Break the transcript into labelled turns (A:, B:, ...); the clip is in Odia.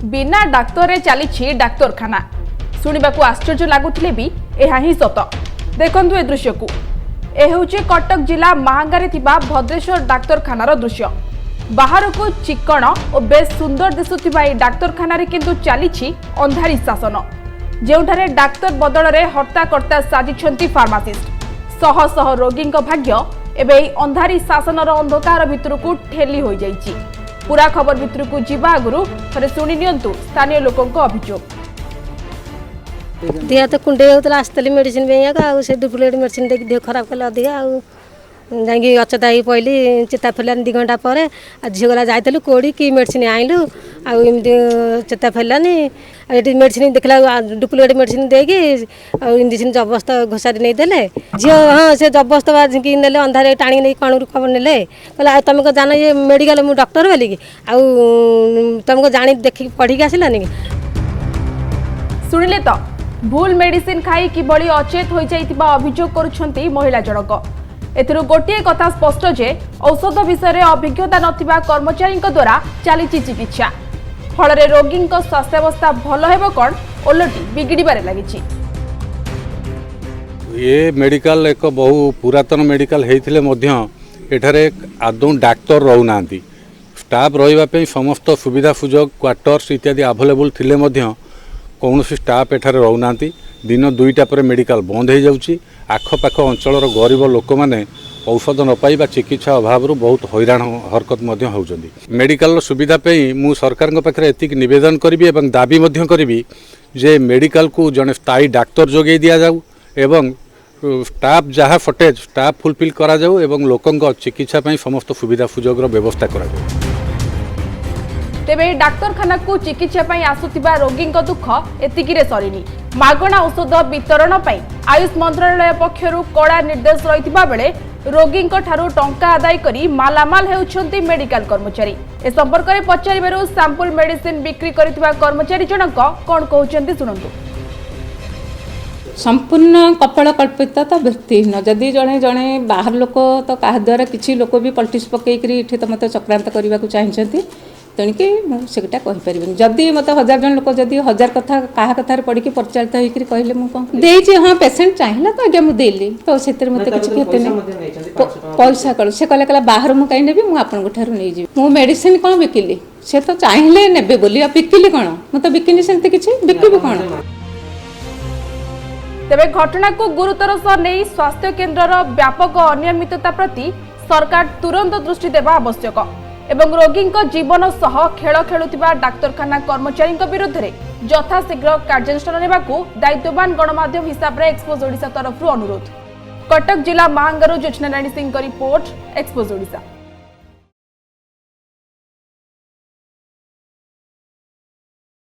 A: ବିନା ଡାକ୍ତରରେ ଚାଲିଛି ଡାକ୍ତରଖାନା। ଶୁଣିବାକୁ ଆଶ୍ଚର୍ଯ୍ୟ ଲାଗୁଥିଲେ ବି ଏହା ହିଁ ସତ। ଦେଖନ୍ତୁ ଏ ଦୃଶ୍ୟକୁ। ଏ ହେଉଛି କଟକ ଜିଲ୍ଲା ମାହାଙ୍ଗାରେ ଥିବା ଭଦ୍ରେଶ୍ୱର ଡାକ୍ତରଖାନାର ଦୃଶ୍ୟ। ବାହାରକୁ ଚିକ୍କଣ ଓ ବେଶ୍ ସୁନ୍ଦର ଦିଶୁଥିବା ଏହି ଡାକ୍ତରଖାନାରେ କିନ୍ତୁ ଚାଲିଛି ଅନ୍ଧାରୀ ଶାସନ, ଯେଉଁଠାରେ ଡାକ୍ତର ବଦଳରେ ହର୍ତ୍ତାକର୍ତ୍ତା ସାଜିଛନ୍ତି ଫାର୍ମାସିଷ୍ଟ। ଶହ ଶହ ରୋଗୀଙ୍କ ଭାଗ୍ୟ ଏବେ ଏହି ଅନ୍ଧାରୀ ଶାସନର ଅନ୍ଧକାର ଭିତରକୁ ଠେଲି ହୋଇଯାଇଛି। ପୁରା ଖବର ଭିତରକୁ ଯିବା ଆଗରୁ ଥରେ ଶୁଣି ନିଅନ୍ତୁ ସ୍ଥାନୀୟ ଲୋକଙ୍କ ଅଭିଯୋଗ।
B: ଦେହ ତ କୁଣ୍ଡେଇ ହେଉଥିଲା, ଆସିଥିଲି ମେଡ଼ିସିନ ପାଇଁ। ଆଉ ସେ ଡୁପ୍ଲିକେଟ୍ ମେଡ଼ିସିନ ଦେଇକି ଦେହ ଖରାପ କଲେ ଅଧିକା। ଆଉ ଯାଇକି ଅଚେତ ହେଇକି ପଡ଼ିଲି, ଚେତା ଫେରିଲାନି 2 ଘଣ୍ଟା ପରେ। ଆଉ ଝିଅ ଗଲା, ଯାଇଥିଲୁ କୋଉଠି କି ମେଡ଼ିସିନ ଆଣିଲୁ, ଆଉ ଏମିତି ଚେତା ଫେରିଲାନି। ଆଉ ଏଠି ମେଡ଼ିସିନ ଦେଖିଲା, ଡୁପ୍ଲିକେଟ୍ ମେଡ଼ିସିନ ଦେଇକି ଆଉ ଇଞ୍ଜେକ୍ସନ ଜବରଦସ୍ତ ଘୋଷାରି ନେଇଦେଲେ ଝିଅ। ହଁ, ସେ ଜବରଦସ୍ତ ବା ଝିଙ୍କିକି ନେଲେ, ଅନ୍ଧାରେ ଟାଣିକି ନେଇ କ'ଣ ଖବର ନେଲେ। କହିଲେ, ଆଉ ତମେ କ'ଣ ଜାଣ ଇଏ ମେଡ଼ିକାଲ, ମୁଁ ଡକ୍ଟର ବୋଲିକି? ଆଉ ତମେ କ'ଣ ଜାଣି ଦେଖିକି ପଢ଼ିକି ଆସିଲାନି କି?
A: ଶୁଣିଲେ ତ, ଭୁଲ ମେଡିସିନ ଖାଇ କିଭଳି ଅଚେତ ହୋଇଯାଇଥିବା ଅଭିଯୋଗ କରୁଛନ୍ତି ମହିଳା ଜଣକ। ଏଥିରୁ ଗୋଟିଏ କଥା ସ୍ପଷ୍ଟ ଯେ ଔଷଧ ବିଷୟରେ ଅଭିଜ୍ଞତା ନଥିବା କର୍ମଚାରୀଙ୍କ ଦ୍ୱାରା ଚାଲିଛି ଚିକିତ୍ସା। ଫଳରେ ରୋଗୀଙ୍କ ସ୍ୱାସ୍ଥ୍ୟାବସ୍ଥା ଭଲ ହେବ କ'ଣ, ଓଲଟି ବିଗିଡ଼ିବାରେ ଲାଗିଛି।
C: ଏ ମେଡ଼ିକାଲ ଏକ ବହୁ ପୁରାତନ ମେଡ଼ିକାଲ ହେଇଥିଲେ ମଧ୍ୟ ଏଠାରେ ଆଦୌ ଡାକ୍ତର ରହୁନାହାନ୍ତି। ଷ୍ଟାଫ୍ ରହିବା ପାଇଁ ସମସ୍ତ ସୁବିଧା ସୁଯୋଗ, କ୍ୱାର୍ଟର୍ସ ଇତ୍ୟାଦି ଆଭେଲେବୁଲ୍ ଥିଲେ ମଧ୍ୟ କୌଣସି ଷ୍ଟାଫ୍ ଏଠାରେ ରହୁନାହାନ୍ତି। ଦିନ 2ଟା ପରେ ମେଡ଼ିକାଲ ବନ୍ଦ ହୋଇଯାଉଛି। ଆଖପାଖ ଅଞ୍ଚଳର ଗରିବ ଲୋକମାନେ ଔଷଧ ନ ପାଇବା, ଚିକିତ୍ସା ଅଭାବରୁ ବହୁତ ହଇରାଣ ହରକତ ମଧ୍ୟ ହେଉଛନ୍ତି। ମେଡ଼ିକାଲର ସୁବିଧା ପାଇଁ ମୁଁ ସରକାରଙ୍କ ପାଖରେ ଏତିକି ନିବେଦନ କରିବି ଏବଂ ଦାବି ମଧ୍ୟ କରିବି ଯେ ମେଡ଼ିକାଲକୁ ଜଣେ ସ୍ଥାୟୀ ଡାକ୍ତର ଯୋଗାଇ ଦିଆଯାଉ ଏବଂ ଷ୍ଟାଫ୍ ଯାହା ସର୍ଟେଜ୍, ଷ୍ଟାଫ୍ ଫୁଲଫିଲ୍ କରାଯାଉ ଏବଂ ଲୋକଙ୍କ ଚିକିତ୍ସା ପାଇଁ ସମସ୍ତ ସୁବିଧା ସୁଯୋଗର ବ୍ୟବସ୍ଥା କରାଯାଉ।
A: ତେବେ ଏହି ଡାକ୍ତରଖାନାକୁ ଚିକିତ୍ସା ପାଇଁ ଆସୁଥିବା ରୋଗୀଙ୍କ ଦୁଃଖ ଏତିକିରେ ସରିନି। ମାଗଣା ଔଷଧ ବିତରଣ ପାଇଁ ଆୟୁଷ ମନ୍ତ୍ରଣାଳୟ ପକ୍ଷରୁ କଡ଼ା ନିର୍ଦ୍ଦେଶ ରହିଥିବା ବେଳେ ରୋଗୀଙ୍କ ଠାରୁ ଟଙ୍କା ଆଦାୟ କରି ମାଲାମାଲ ହେଉଛନ୍ତି ମେଡିକାଲ କର୍ମଚାରୀ। ଏ ସମ୍ପର୍କରେ ପଚାରିବାରୁ ସାମ୍ପୁଲ ମେଡିସିନ ବିକ୍ରି କରିଥିବା କର୍ମଚାରୀ ଜଣକ କ'ଣ କହୁଛନ୍ତି, ଶୁଣନ୍ତୁ।
D: ସମ୍ପୂର୍ଣ୍ଣ କପୋଳ କଳ୍ପିତ ତ ଭିତ୍ତିହୀନ। ଯଦି ଜଣେ ଜଣେ ବାହାର ଲୋକ ତ କାହା ଦ୍ୱାରା କିଛି ଲୋକ ବି ପଲିଟିକ୍ସ ପକେଇକରି ଏଠି ତ ମୋତେ ଚକ୍ରାନ୍ତ କରିବାକୁ ଚାହିଁଛନ୍ତି। ତେଣିକି ମୁଁ ସେଇଟା କହିପାରିବିନି। ଯଦି ମୋତେ ହଜାର ଜଣ ଲୋକ ଯଦି ହଜାର କଥା କାହା କଥାରେ ପଡ଼ିକି ପରିଚାଳିତ ହେଇକରି କହିଲେ, ମୁଁ କ'ଣ ଦେଇଛି? ହଁ, ପେସେଣ୍ଟ ଚାହିଁଲା ତ ଆଜ୍ଞା ମୁଁ ଦେଲି, ତ ସେଥିରେ ମୋତେ କିଛି କ୍ଷତି ନାହିଁ। ପଇସା କ'ଣ ସେ କହିଲା, କହିଲା ବାହାରୁ ମୁଁ କାହିଁ ନେବି, ମୁଁ ଆପଣଙ୍କ ଠାରୁ ନେଇଯିବି। ମୁଁ ମେଡ଼ିସିନ କ'ଣ ବିକିଲି? ସେ ତ ଚାହିଁଲେ ନେବେ ବୋଲି, ଆଉ ବିକିଲି କ'ଣ? ମୁଁ ତ ବିକିନି ସେମିତି କିଛି, ବିକିବି କ'ଣ?
A: ତେବେ ଘଟଣାକୁ ଗୁରୁତର ସହ ନେଇ ସ୍ୱାସ୍ଥ୍ୟ କେନ୍ଦ୍ରର ବ୍ୟାପକ ଅନିୟମିତତା ପ୍ରତି ସରକାର ତୁରନ୍ତ ଦୃଷ୍ଟି ଦେବା ଆବଶ୍ୟକ ଏବଂ ରୋଗୀଙ୍କ ଜୀବନ ସହ ଖେଳ ଖେଳୁଥିବା ଡାକ୍ତରଖାନା କର୍ମଚାରୀଙ୍କ ବିରୁଦ୍ଧରେ ଯଥାଶୀଘ୍ର କାର୍ଯ୍ୟାନୁଷ୍ଠାନ ନେବାକୁ ଦାୟିତ୍ୱବାନ ଗଣମାଧ୍ୟମ ହିସାବରେ ଏକ୍ସପୋଜ ଓଡ଼ିଶା ତରଫରୁ ଅନୁରୋଧ। କଟକ ଜିଲ୍ଲା ମାହାଙ୍ଗାରୁ ଜ୍ୟୋତ୍ସ୍ନାରାଣୀ ସିଂଙ୍କ ରିପୋର୍ଟ, ଏକ୍ସପୋଜ ଓଡ଼ିଶା।